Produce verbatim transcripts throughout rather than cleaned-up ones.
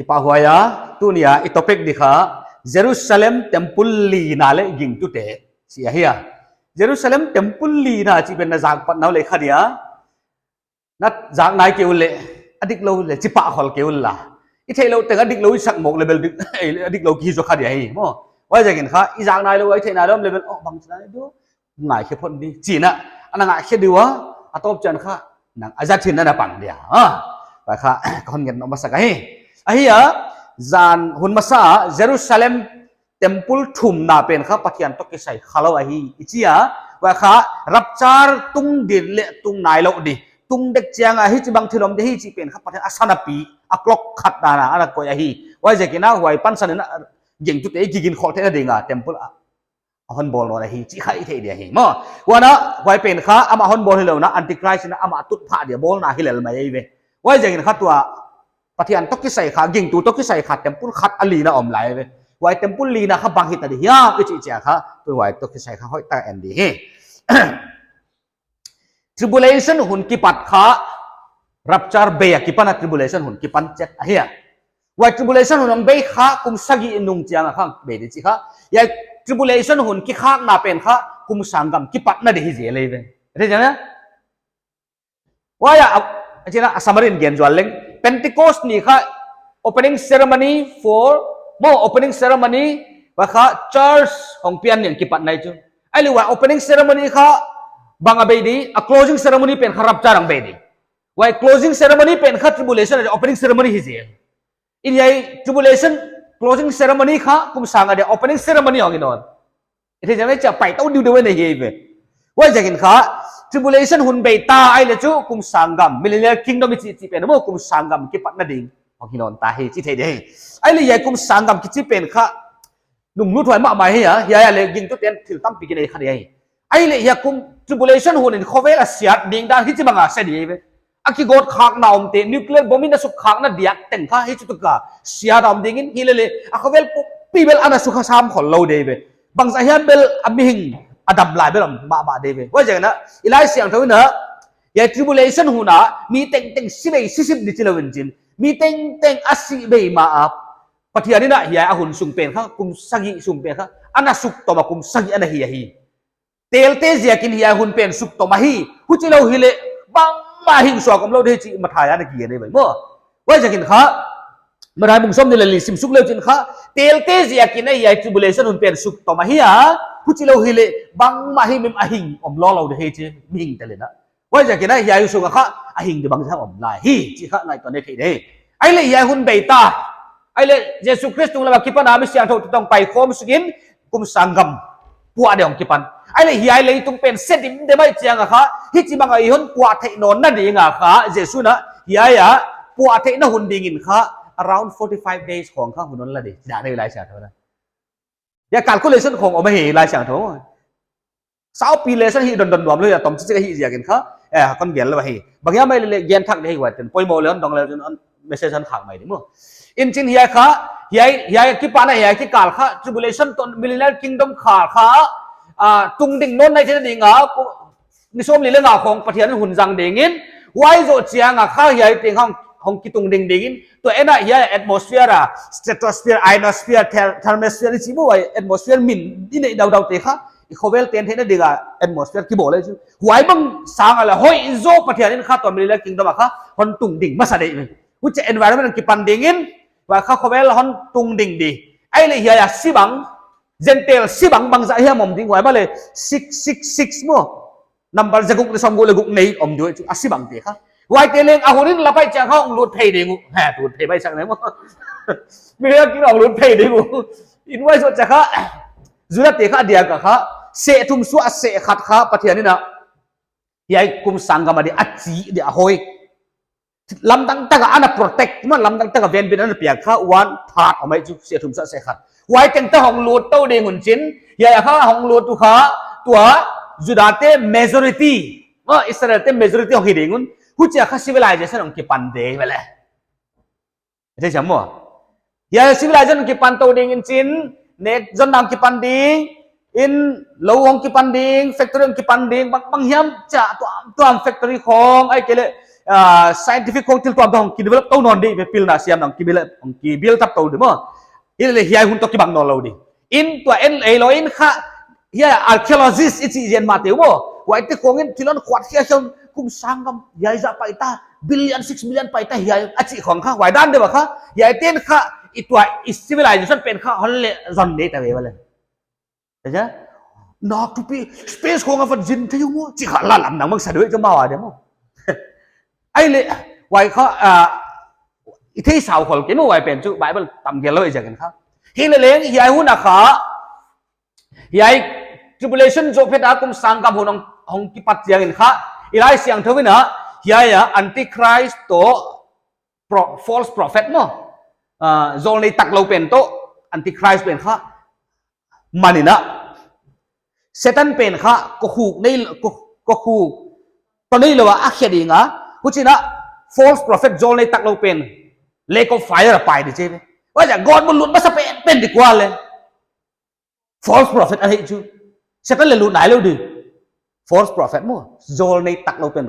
Kipahuai a, tuni a i topic di kha Jerusalem temple lina leh gingtute chih ahi a. Jerusalem temple lina chih pen na zak patna uh leh kha dia, na zak nai kei uleh, a diklou leh chi pah khol kei ula. I theihlouh teng a diklou i sak mawk leh bel dik, a diklou kihi zaw kha dia hi maw. Huaiziakin kha i zak nailou, i theih nailou leh bel, oh, bangchi nai diu, ngaikhe phot di chi na, ana ngaikhe di ua, a tawp chiang kha nang a zat hi'n na pang dia. Ah, huai kha ka hon nget nuam masa ka hi. Ahi a, zan hun masa Jerusalem temple thumna pen kha Pathian toh kisai khalou ahi i chi a. Huai kha rapture tung ding leh tung nailou di, tung dek chiang a hichibang thil om di hi chih pen kha Pathian a san a pi, a clock khat dan a ana koih ahi. Huaiziakin a huai pansan in a gingtute i kiginkholh theihna ding a temple a a hon bawl nawn ahi chih kha i thei dia hi maw. Huan a, huai pen kha amah hon bawl hilou in a, Antichrist in a amah tut phah dia bawlna hi lel mai ahi ve. Huaiziakin kha tua Pathian toh kisai kha, gingtu toh kisai kha temple khat a lina om lai ve. Huai temple lina kha bang hita di hiam i chih chiang kha, tu huai toh kisai kha hoihtak en di hi. Tribulation hun kipat kha, rapture bei a kipan a tribulation hun kipan chet ahi a. Huai tribulation hun hong bei kha kum sagih nung chiang a kha bei di chih kha. Huai tribulation hun kikhakna pen kha kum sanggam kipatna di hi zel ahi ve. Rejana? Huai a, a, a china a summary in gen zual leng. Pentecost ni kha opening ceremony for, maw, opening ceremony, huai kha church hong pian ni kipatna ahi chu. Ahihleh huai opening ceremony kha bang a bei di, a closing ceremony pen kha rapture hong bei di. Huai closing ceremony pen kha tribulation a dia opening ceremony hi zel. Huai tribulation closing ceremony kha kum sang a dia opening ceremony hong hi nawn. Huaiziakin a pai tou diu diu na hi ve. Huaiziakin kha tribulation hun bei ta ahihleh chu kum sanggam, millennial kingdom i chih chih pen maw kum sanggam kipatna ding hong hi nawn ta hi chih thei di hi. Ahihleh huai kum sanggam kichi pen kha lunglut huai mahmah hi a, hiai a leh gingtuten thil tampi kinei kha di hi. Ahihleh hiai kum tribulation hun in khovel a siat ding dan hichibang a sia di ve. A kigawt khakna omte, nuclear bomb in a suk khakna diak teng kha hichituk a siat a om ding in, hilele a khovel pumpi bel ana suk kha sam khol lou di ve. Bangzah hiam bel a mihing a dam lai bel om mahmah di ve. Huaiziakin a, i Laisiangthou in a, huai tribulation hun a mi tengteng si bei sisip di chi lou in chin, mi tengteng a si bei ma a, Pathian in a hiai a hun sung pen kha, kum sagih sung pen kha, ana suk tom a kum sagih ana hi ahi. Telte ziakin hiai hun pen suk tom ahi, huchilou hileh bangmah hing suak omlou di chih Mathai a na kigen ahi ve maw. Huaiziakin kha, Mathai bung sawmnih leh li sim suk leu chin kha, telte ziakin a hiai tribulation hun pen suk tom ahi a, huchilou hileh bangmah himhim a hing omlou lou di hi chi mihing tel in a. Huaiziakin a hiai hun sung a kha a hing di bangzah om lai hi chih kha ngaihtuah nei thei di. Ahihleh hiai hun bei ta. Ahihleh Jesu Khrist tunglam a kipan a mi siangthou toh pai khawm suk in kum sanggam puak di hong kipan. Ahihleh hiai leitung pen se dimdem ahih chiang a kha hichibang a i hon puak theih nawnna ding a kha Jesu in a hiai a puak theihna hun ding in kha around forty-five days khong kha hun hon la di. Dah nei Laisiangthou in a. Huai calculation khong om ahi Laisiangthou. Saupi lesson hi dondon nuam lou a, tom chik chik ahi ziakin kha, eh, kon gen lou hi. Bang hiam ahihleh gen thak di hi huai ten. Poimoh leh hon dong leh hon message hon khak mai di maw. In chin hiai kha, hiai, hiai kipatna hiai kikal kha, tribulation toh millennial kingdom kha kha, ah, tung ding nawn nai theihna ding a, ko, ni sawmli leh nga khong Pathian in hun zang ding in, huai zoh chiang a kha hiai teng hong, hong kitung ding ding in, tua en a hiai atmosphere a, stratosphere, ionosphere, ther-, thermosphere i chih maw huai atmosphere min i neih dauhdauh te kha, i khovel ten theihna ding a atmosphere kibawl ahi chu. Huai bang sang a leh hoih zaw Pathian in kha tua millennial kingdom a kha hon tung ding masa di. Huchi environment kipan ding in, huai kha khovel hon tung ding di. Ahihleh hiai a si bang, Gentile si bang bangzah hiam om ding huai mahleh six six six maw. Number za guk leh sawmguk leh guk nei om di uh chu, a si bang te kha. Huaite leng a hun in la pai chiang kha hong lut phei ding uh. Ha, lut phei mai sak nei maw. Millennial kingdom hong lut phei ding uh. In huai zoh chiang kha, Juda te kha a diak a kha, seh thum suah seh khat kha Pathian in a hiai kum sanggam a di a chi di a hoi. Lamdang tak a ana protect, maw lamdang tak a venbit ana piak kha one third om ahi chu, seh thum suah seh khat. Huai teng toh hong lut tou ding hun chin, hiai a kha hong lut uh kha, tua Juda te majority, maw Israel te majority hong hi ding un, huchia kha civilization hong kipan ding ve leh. Thei chiam maw? Hiai civilization kipan tou ding in chin, nek zonna kipan ding in, lou hong kipan ding, factory hong kipan ding, bang, bang hiam chia tuamtuam factory khong, ahihkeileh ah, scientific khong thil tuamtuam hong kidevelop tou nawn di, ve pilna siam nang kidevelop, hong kibuild up tou di maw. Hilele hiai hun toh kibang nawnlou di. In tua en ei lou in kha, hiai archaeologist i chih zen mah te uh maw. Huaite khong in thil hon khuat khia khia kum sang gam, hiai zah pai ta, billion, six billion pai ta hiai, a chih khong kha, huai dan deuh a kha, hiaite'n kha, i tua i civilization pen kha, hon le zon nei ta ve va le. Aja? Nak tupi, space khong a vat zin thei uh maw, chih kha la lam nang mang sa deuh ei chu maw a de maw. Ai le, huai kha, ah, i thei sau khol kei maw huai pen chu, Bible tam gel lou ei ziakin kha. Hilele, hiai hun a kha, hiai tribulation zoh phet a kum sang gam hun hong, hong kipat ziakin kha, i Laisiangthou in a, hiai a, Antichrist toh, pro-, false prophet maw, ah, zawlnei taklou pen toh, Antichrist pen kha, man in a, Satan pen kha, kokhuk nei, ko-, kokhuk, toh neilou a, a khe ding a, huchi'n a, false prophet zawlnei taklou pen, lake of fire a pai di chi ve. Huaiziak, gawtmun lut masa pen, pen di kua le. False prophet a hi chu. Satan le lut nailou di. False prophet maw. Zawlnei taklou pen.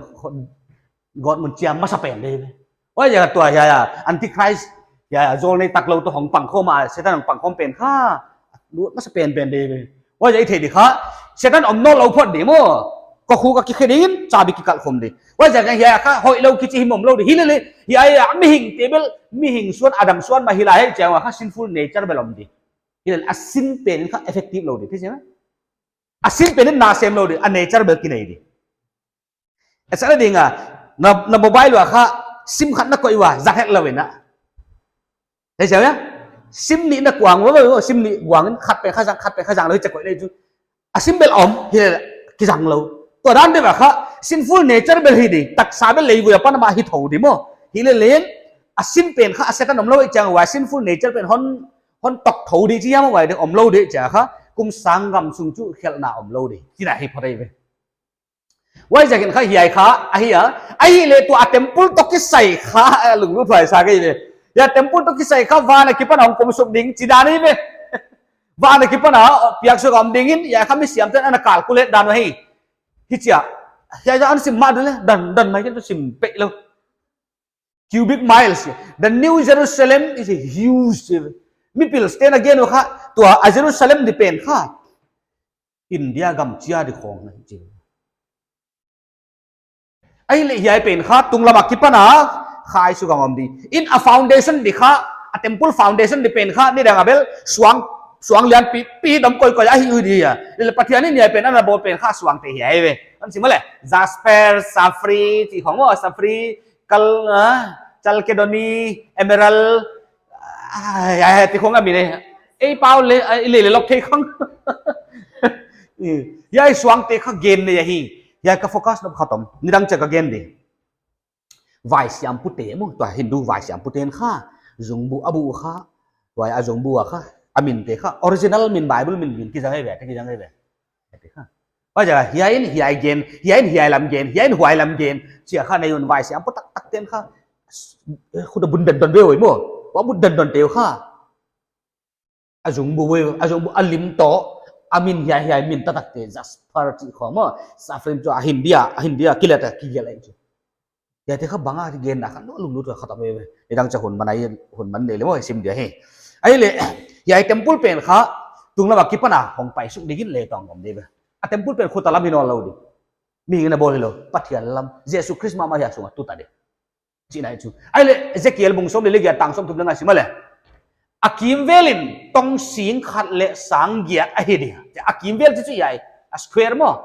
Gawtmun chiam masa pen di ve. Huaiziak tua hiai a. Antichrist. Hiai a. Zawlnei taklou toh hong pangkhawm a. Satan hong pangkhawm pen kha. Lut masa pen pen di ve. Huaiziak i thei di kha. Satan om nawnlou phot di maw. Kokhuk a kikhe ding in. Chabi kikalh khum di. Huaiziak hiai a kha. Hoihlou kichi himhim omlou di. Hilele. Hiai a. Mihing te bel. Mihing suan Adam suan mah hi lai hi chiang a kha sinful nature bel om di. Hilele a sin pen in kha effective lou di, thei sia? A sin pen in na sem lou di, a nature bel kinei di. A sa na ding a, na, na mobile ua kha, sim khat na koih ua, zang het lou in a. Thei sia ya? Sim nih na kuang lou, sim nih kuang in khat pen kha zang, khat pen kha zang lou, hi cha koih lei chu. A sin bel om, hilele kizang lou. Tua dan deuh a kha, sinful nature bel hi di, taksa bel leivui apan mah hi thou di maw. Hilele, a sin pen kha, a Satan omlou ei chiang ua, sinful nature pen hon, hon tok thou di chi hiam huai di omlou di chia kha, kum sang gam sung chu khelhna omlou di. Chihna hi phot ei ve. Huaiziakin kha hiai kha, ahi a, ahihleh tua a temple toh kisai kha, a lunglut huai sa kei ve. Hiai temple toh kisai kha, van a kipan a hong kum suk ding, chi dan hi ve. Van a kipan a, piak suk om ding in, hiai kha mi siamte'n ana calculate dan uh hi. Hichia, hiai a ana sim mah di le, dan, dan mai ken tu sim peh lou. Cubic miles. The New Jerusalem is a huge. Mipil sten again kha, tua a Jerusalem di pen kha. India gam chia di khong na chi. Ahihleh hiai pen kha, tunglam a kipan a, khai suk a om di. In a foundation di kha, a temple foundation di pen kha, nidang a bel, suang, suang lianpipi dom koikoi ahi uh di a. Hilele Pathian in hiai pen, ana bawl pen kha, suangte hiai ve. An sim le, jasper, sapphire, chi khong maw, sapphire, kal, ah, chalcedony, emerald, ah, ya, ya, ti khong a mi ne. Ei pau le, ah, i le le lok thei khong. Ya, i suangte kha gen ne ya hi. Ya ka focus nop kha tom. Nidang chia ka gen di. Vaisiampute maw, tua Hindu vaisiampute'n kha. Zungbu a bu kha. Huai a zungbu a kha. A minte kha. Original min Bible min min kizang ei ve, te kizang ei ve. Te kha. Huaiziak a, hiai in hiai gen, hiai in hiai lam gen, hiai in huai lam gen. Chia kha nei un vaisiampu taktak te'n kha. Khuta bun den don ve oi maw. Huai bun den don te uh kha. A zungbu ve, a zungbu a lim toh. A min hiai hiai min taktak te. Jasper chi khong maw. Sapphire chu a Hindia, a Hindia kilet a kigelh ei chu. Hiaite kha bang a genna kha no lunglut kha ta ve ve. Nidang chia hun man a, hun man nei le maw sim dia hi. Ahihleh, hiai temple pen kha, tunglam a kipan a, hong pai suk ding in le tong om di ve. A temple pen khuta lam hi nawnlou di. Mihing in a bawl hilou, Pathian lam, Jesu Christ mahmah hiai sung a tu ta di. Chihna hi chu. Ahihleh, Ezekiel bung sawm le giat tang sawmthum le nga sim le. A kimvel in tong sing khat le sang giat ahi di. A kimvel chu chu hiai, a square maw.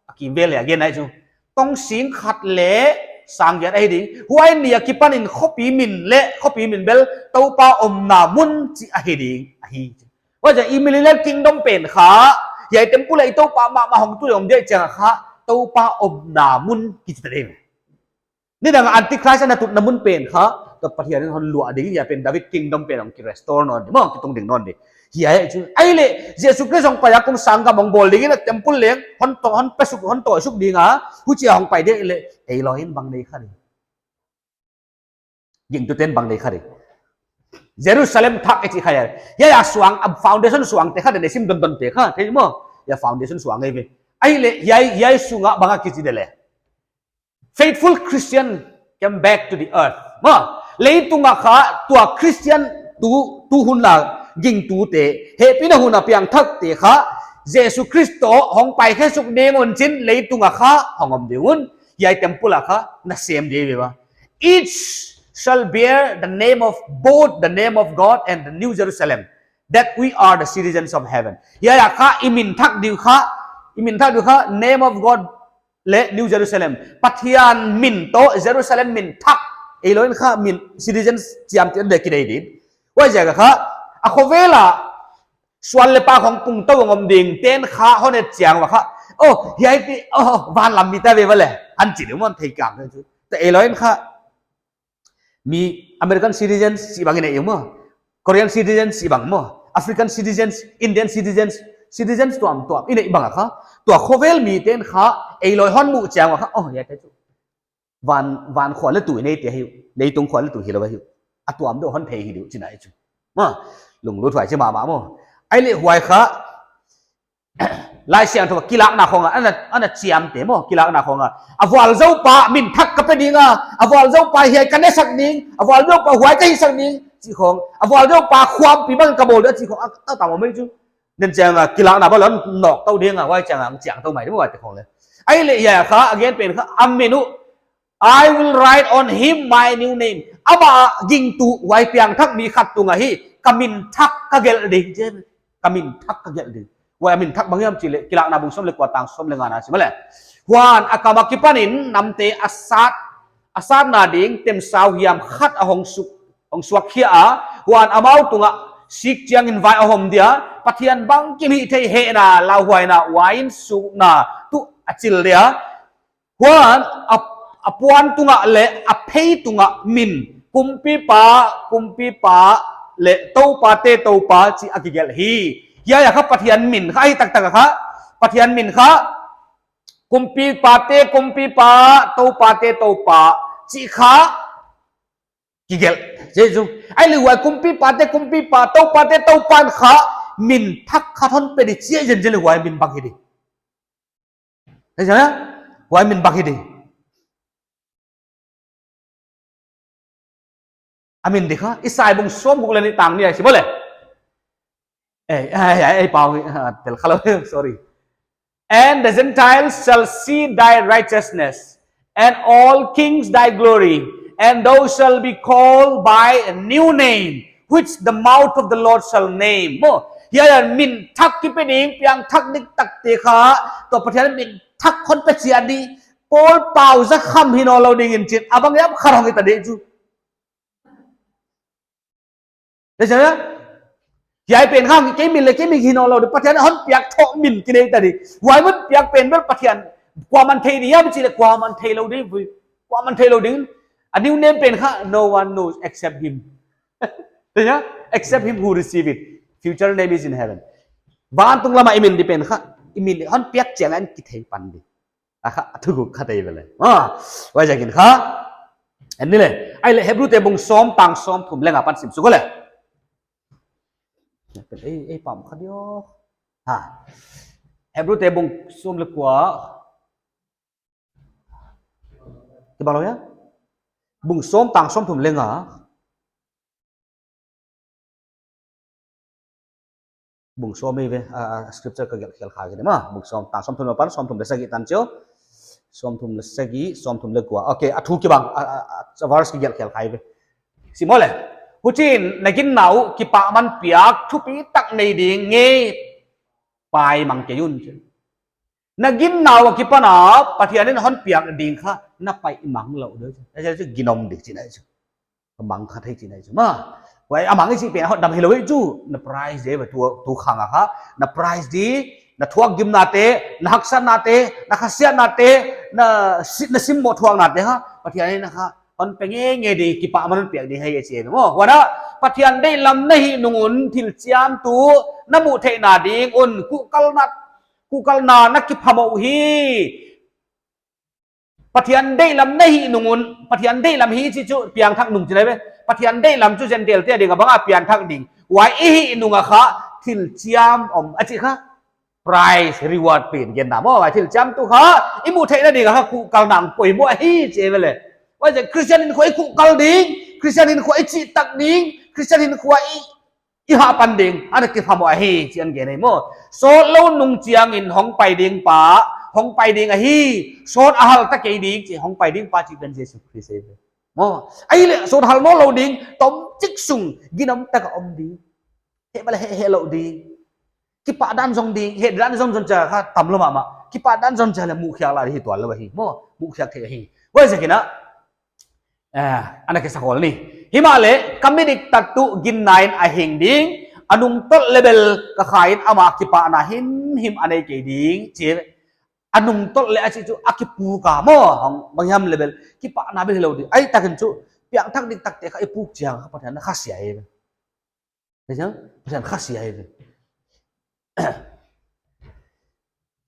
A kimvel le a gen ahi chu. Tong sing khat le sang giat ahi di. Huai ni a kipan in khopi min le, khopi min bel Toupa omna mun chi ahi di. Ahi. Huaiziak i Millennial Kingdom pen kha, hiai temple a i Toupa mahmah hong tu le om dia chiang kha, Toupa omna mun kichi ta di. Nidang Antichrist ana tutna mun pen kha, toh Pathian in hon luah ding, hiai pen David Kingdom pen hong ki restore nawn di, maw hong kitung ding nawn di. Hiai chu, ahihleh, Jesu Christ hong pai a kum sang gam hong bawl ding in a temple leng, hon to, hon pe suk, hon to suk ding a, huchia hong pai di le, ei lou in bang nei kha di. Gingtute'n bang nei kha di. Jerusalem thak e chi kha ya. Hiai a suang, a foundation suangte kha di ne sim don don te kha, thei maw. Hiai foundation suang ei ve. Ahihleh, hiai, hiai sung a bang a kichi di le. Faithful Christian, came back to the earth. Maw, leitung a kha tua Christian tu, tu hun la gingtute, hehpihna hun a piangthakte kha, Jesu Khrist toh hong pai khe suk ding un chi'n leitung a kha hong om ding un, hiai temple a kha na sem ding uh ahi. Each shall bear the name of, both the name of God and the New Jerusalem, that we are the citizens of heaven. Hiai a kha i min thak ding uh kha, i min thak ding uh kha, name of God leh New Jerusalem. Pathian min toh Jerusalem min thak. Eilawi in kha min citizens chiamtehna ding kidei ding. Huaiziak a kha, a khovel a suan leh pak hong pung tou hong om dingte'n kha hon et chiang ua kha, oh, hiaite, oh, van lam mite ve ve leh, hon chi ding uh maw, thei kang ding uh. Tua eilawi in kha, mi American citizens chih bang i nei uh maw, Korean citizens chih bang maw, African citizens, Indian citizens, citizens tuamtuam i neih bang a kha, tua khovel mite'n kha eilawi hon muh chiang ua kha, oh, hiaite chu van, van khua leh tui neite ahi uh, leitung khua leh tui hilou ahi uh. A tuam deuh hon thei hi ding uh chi'n ahi chu. Maw, lunglut huai chi mahmah maw. Ahihleh huai kha, Laisiangthou a kilakna khong a, ana, ana chiamteh maw, kilakna khong a, a vualzoupa min thak ka pe ding a, a vualzoupa hiai ka nesak ding, a vualzoupa huai ka hisak ding, chih khong, a vualzoupa khuampi bang ka bawl ding a chih khong, a, a tam om mai chu. Nen chiang a kilakna bang lon nawk tou ding a, huai chiang a chiang tou mai ding huaite khong leh. Ahihleh hiai a kha, a gen pen kha, a min uh, I will write on him my new name. Amah gingtu huai piangthak mi khat tung a hi, ka min thak ka gelh ding, chi. Ka min thak ka gelh ding. Huai a min thak bang hiam chih leh, Kilakna bung sawm leh kua tang sawm leh nga na sim leh. Huan a kam akipanin namte a sat, a satna ding temsau hiam khat a hong suk, hong suak khia a, huan amau tungah sik chiangin vai a hom dia, Pathian bangkim hihtheih hehna, lauhuaina, uain sukna tuh a chil dia. Huan a, a puan tungah leh a phei tungah min, Kumpipa, Kumpipa leh Toupate Toupa chih a kigelh hi. Hiai a kha Pathian min kha ahi taktak a kha, Pathian min kha, Kumpipate Kumpipa, Toupate Toupa chih kha kigelh. Jesu. Ahihleh huai Kumpipate Kumpipa, Toupate Toupa in kha min thak khat hon pe di chia zenzen leh huai min bang hi di. Huai min bang hi di. A min di kha, Isai bung sawmguk leh nih tang nih a sim leh. Eh, eh, eh, eh, pau, ah, tel kha lou, sorry. And the Gentiles shall see thy righteousness, and all kings thy glory, and thou shalt be called by a new name, which the mouth of the Lord shall name. Maw, hiai a min thak kipe ding, piangthak diktakte kha, tua Pathian min thak hon pe chiat di, Paul pau za kham hi nawnlou dingin chi'n, a bang hiam khat hong hi ta di chu. Tua chia, hiai pen kha kei min leh kei min hi nawnlou di, Pathian hon piak thoh min kinei ta di. Huai mun piak pen bel Pathian, kuaman thei di hiam chih leh kuaman theilou di, kuaman theilou ding. A new name pen kha, no one knows except him. Tua chia, except him who receive it. Future name is in heaven. Vantung lam a i min di pen kha, i min hon piak chiang in kithei pan di. A kha, a thuguk kha tei ve leh. Ah, huaiziakin kha. En ni leh. Ahihleh Hebrute bung sawm tang sawmthum leh nga pan sim suk leh. Ei, ei pam kha di aw. Ha. Hebrute bung sawm leh kua. Kibang lou hia? Bung sawm tang sawmthum leh nga. Bung sawm ei ve, ah, ah, scripture ka gelh khial kha kei di maw. Bung sawm, tang sawmthum leh nga pan sawmthum leh sagih tan chiau. Sawmthum leh sagih, sawmthum leh kua. Okay, a thu kibang, ah, ah, ah, verse kigelh khial kha ei ve. Sim leh. Huchiin, na ginna uh kipahman piak thupitak nei ding nge paimang kei un. Na ginna uh akipan a Pathian in hon piak ding kha, na paimang lou di. Ahi chu ginom di chihna chu. Ka mang kha thei chihna chu maw. Huai a mang i chih pen a hotdam hilou chu. Na prize di ve tu, tu khang a kha. Na prize di, na thuakgimnate, na haksatnate, na khasiatnate, na si-, na simmoh thuaknate kha. Pathian in kha hon pe ngeingei di, kipahman hon piak di hi chi maw. Huan a, Pathian deihlam na hih nung un thil chiamtu na muh theihna ding un kuhkalna, kuhkalna na kiphamoh hi. Pathian deihlam na hih nung un, Pathian deihlam hi chih chu piangthak nung chihna ve. Pathian deihlam chu Gentile te ading a bang a piangthak ding. Huai i hih nung a kha thil chiam om a chih kha. Prize, reward pen genna maw, huai thil chiamtu kha i muh theihna ding a kha kuhkalna poimoh hi chi ve leh. Huaiziak Christian hinkhua i khuhkal ding, Christian hinkhua i chihtak ding, Christian hinkhua i, i hahpan ding, ana kiphamawh ahi, chih ana gen ahi maw. Sawtlou nung chiangin hongpai ding pa, hongpai ding ahi, sawt a hal ta kei ding, chih hongpai ding pa chih pen Jesu Khrist ahi. Maw, ahihleh sawt hal nawnlou ding, tomchik sung, ginom taka om ding. Heh bang leh heh, heh lou ding. Kipahdan zong ding, heh dan zong zong chia kha tamlou mahmah. Kipahdan zong chia leh muhkhiak lai hi tuanlou ahi. Maw, muhkhiak thei ahi. Huaiziakin a, eh, ana kisa khol ni. Himahleh, ka mit dik tak tuh ginnain a hing ding, a nungtolh leh bel ka kha in ama kipahna himhim a nei kei ding, chi. A nungtolh leh a chih chu a kipuk a maw, hong bang hiam leh bel, kipahna bel hilou ding. Ahihtakin chu, piangthak diktakte kha i puk chiang kha Pathian na khasia hi. Pathian khasia hi.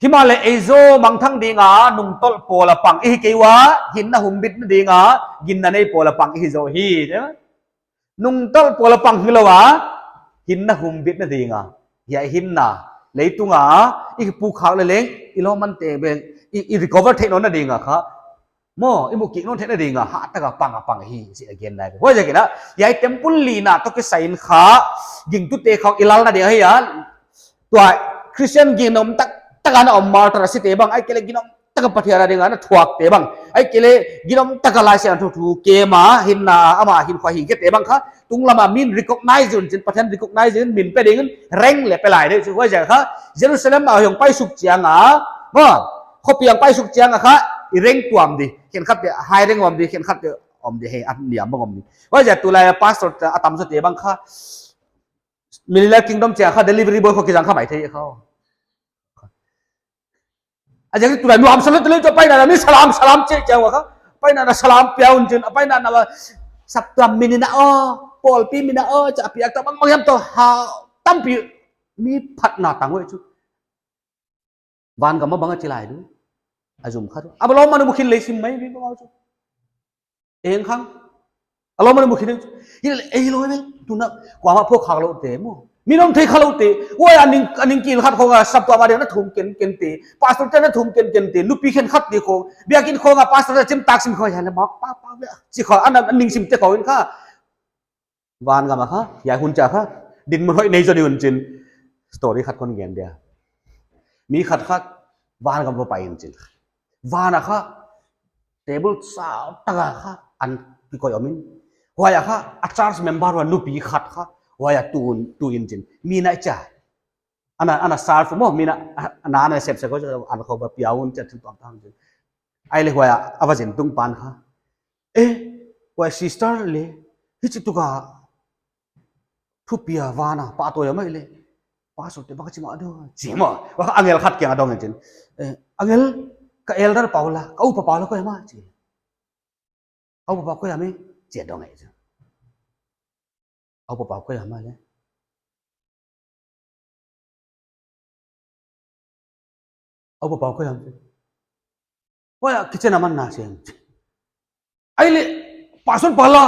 Himahleh ei zaw mangthang ding a, nungtolh pawl a pang i hi kei ua, hinna humbitna ding a, ginna nei pawl a pang i hi zaw hi. Nungtolh pawl a pang hilou a, hinna humbitna ding a. Hiai hinna, leitung a, i puk khak leleng, i lawmmante bel, i, i recover theih nawnna ding a kha. Maw, i mu kik nawn theihna ding a, hah taka pang a pang hi, chih a gen lai. Huaiziakin a, hiai temple lina toh kisai in kha, gingtute khong i lalna ding ahi a. Tua Christian ginom taktak a na om, martyr a site bang, ahihkeileh ginom taka Pathian a ding a na thuakte bang, ahihkeileh ginom taka Laisiangthou thu kem a, hinna ama hinkhua hing khete bang kha, tunglam a min recognize un chin, Pathian recognize un min pe ding un, rank leh pe lai deuh chu, huaiziak kha, Jerusalem a hong pai suk chiang a, maw, khopi a hong pai suk chiang a kha, i rank tuam di, khenkhat te high rank om di, khenkhat te om di, hei, a niam bang om di. Huaiziak tulai a pastor te, a tamzawte bang kha, Millennial Kingdom chiang kha, delivery boy khong kizang kha maithei kha. A ziak tulai nuamsa lou, tulai chu paina na mi salam, salam chih chiang ua kha. Paina na salam pia un chin, a paina na saptuam mi ni na aw, pawlpi mi na aw, chih a piak ta bang bang hiam toh ha, tampi mi phatna tang uh chu. Vangam a bang a chi lai di. A zum khat. A lawmman uh mu khin lei sim mai, mi bang a chu. Eng khang. A lawmman uh mu khin. Hileh, ei lou bel, tuna, kuamah phawk khak lou te maw. Mi nong thei kha lou te. Huai a ning, a ning kil khat khong a saptuam a ding na thum ken ken te. Pastor te na thum ken ken te. Nupi khenkhat di khong. Biakin khong a pastor te chim tak sim khong a na mak pa pa bia. Chi khong a na ning sim te khong in kha. Vangam a kha, hiai hun chia kha, dinmun hoih nei zaw di un chin. Story khat kon gen dia. Mi khat kha, vangam va pai in chin. Van a kha, table sau taka kha, an kikoih om in. Huai a kha, a church member ua nupi khat kha, huai a tu un, tu in chin. Mi nai chia. Ana, ana serve maw, mi na, ana, ana sep sek khong, ana khong va pia un chia thil tuamtuam chin. Ahihleh huai a, a va zin tung pan kha. Eh, huai sister leh, hichi tuka, thupi a van a, pahtawi a mai leh. Pastor te bang chi mah di, chi maw. Huai angel khat kiang a dong in chin. Eh, angel, ka elder pa uh la, ka upa pa uh la koi a maw, chi. Ka upa pa uh koi a maw, chi a dong in chin. A upa pa uh koi a maw leh. A upa pa uh koi a maw. Huai a kitchen a man na chin. Ahihleh, pastor pa la.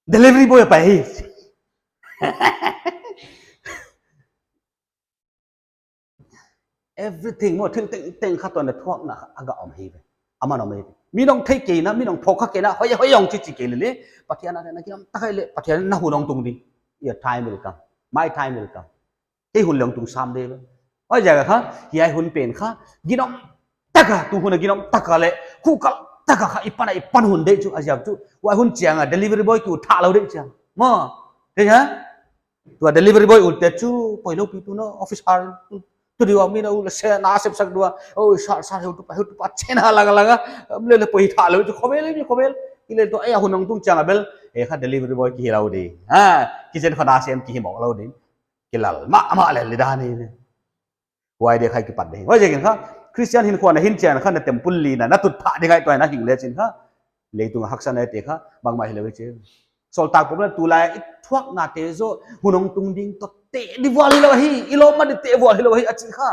Delivery boy pa hi. Everything maw, thil tengteng kha tuan a thuakna kha a gah om hi ve. Aman om hi ve. Mi nong thei kei na, mi nong phawk kha kei na, hoih hoih hong chi chi kei leh leh. Pathian a na ginom tak leh, Pathian na hun hong tung di. Your time will come. My time will come. Kei hun leng tung sam di ve. Huaiziak kha, hiai hun pen kha, ginom taka, tu hun a ginom taka leh, khuhkal taka kha, i pan a i pan hun di chu, a ziak chu. Huai hun chiang a, delivery boy tu thah lou di chiang. Maw, thei ha? Tua delivery boy ulte chu, poilou pi tu na, office har, tu di ua mi na u la se, na sep sak di ua, oh, sar, sar, heutupa, heutupa, chen ha langa langa, am leh leh poi thah lou chu, khovel, mi khovel, i leh tu, ai, a hun hong tung chiang a bel, eh, kha delivery boy ki hi lou di. Ha, kitchen kha na sem ki hi mawk lou di. Kilal mahmah lel di dan hi. Huai di kha kipat di. Huaiziakin kha, Christian hinkhua na hin chiang kha na temple lina, na tutphah di ngai tua na hing leh chin kha. Leitung a haksa na te kha, bangmah hilou hi chi. Sawltak Paul na tulai i thuakna te zaw, hun hong tung ding toh teh di vual hilou hi, i lawmman di teh vual hilou hi a chi kha.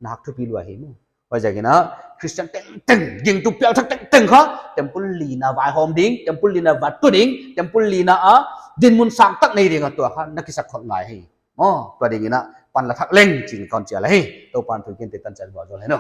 Na hak thupi lua hi maw. Huaiziakin a, Christian tengteng, gingtu piangthak tengteng kha, temple lina vaihawm ding, temple lina va tu ding, temple lina a, dinmun sang tak nei ding a tua kha, na kisak khol ngai hi. Maw, tua dingin a, pan la thak leng, chih kon chi a la hi. Toupan thu kinte tan chan bua zol hi no.